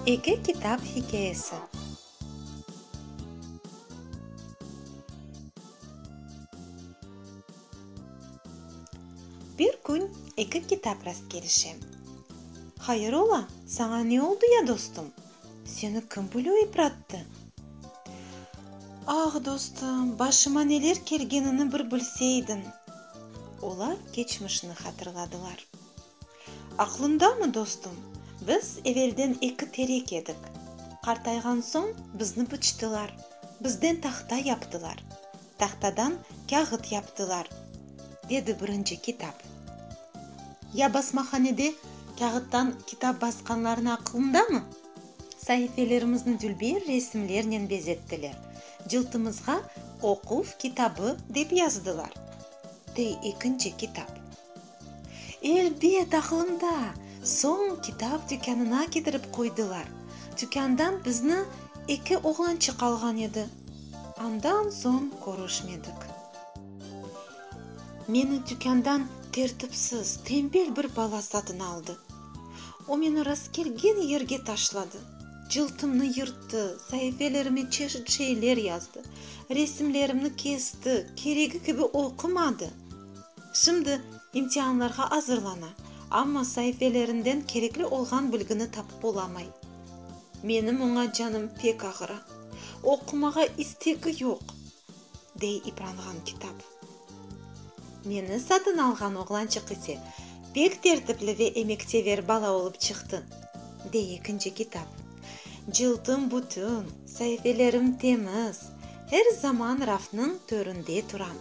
Eki kitap hikâyesi. Bir kün eki kitap rastkelişe. Hayır ola, saña ne oldı ya, dostum? Seni kim böyle iprattı? Ah, dostum, başıma neler kelgenini bir bilseydiñ! Olar keçmişni hatırladılar. Aqlıñdamı, dostum, biz evelden eki terek edik. Qartayğan soñ bizni pıçtılar, bizden tahta yaptılar, tahtadan kâğıt yaptılar, dedi birinci kitap. Ya basmahanede kâğıttan kitap basqanlarnı aqlıñdamı? Saifelerimizni dülber resimlernen bezettiler, cıltımızğa Oquv kitabı dep yazdılar, dey ekinci kitap. Elbet, aqlımda! Soñ kitap tükânına ketirip qoydılar. Tükândan bizni eki oğlançıq alğan edi. Andan soñ körüşmedik. Meni tükândan tertipsiz, tenbel bir bala satın aldı. O meni rastkelgen yerge taşladı, cıltımnı yırttı, saifelerime çeşit şeyler yazdı, resimlerimni kesti, keregi kibi oqumadı. Şimdi imtianlarğa azırlana, amma saifelerinden kerekli olğan bilgini tapıp olamay. Menim oña canım pek ağıra. Oqumağa istegi yoq, dey ipranğan kitap. Meni satın alğan oğlançıq ise pek tertipli ve emeksever bala olıp çıqtı, dey ekinci kitap. Cıltım bütün, saifelerim temiz, er zaman rafnıñ töründe turam.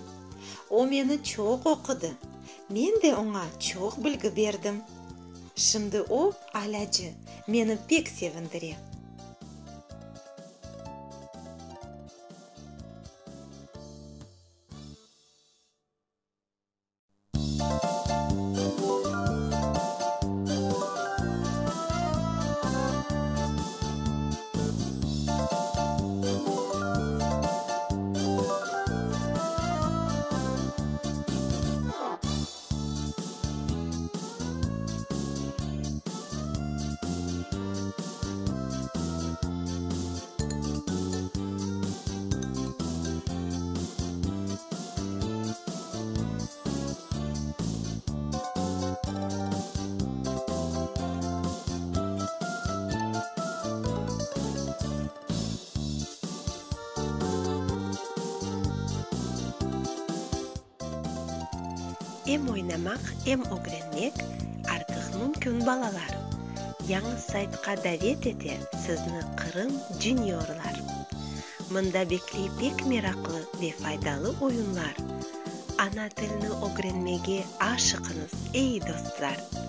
O meni çoq oqudı, men de oña çoq bilgi berdim. Şimdi o, alâcı, meni pek sevindire. Em oynamaq, em ögrenmek artıq mümkün, balalar! Yañı saytqa davet ete sizni Qırım Juniorlar! Mında bekley pek meraqlı ve faydalı oyunlar! Ana tilni ögrenmege aşıqıñız, ey dostlar!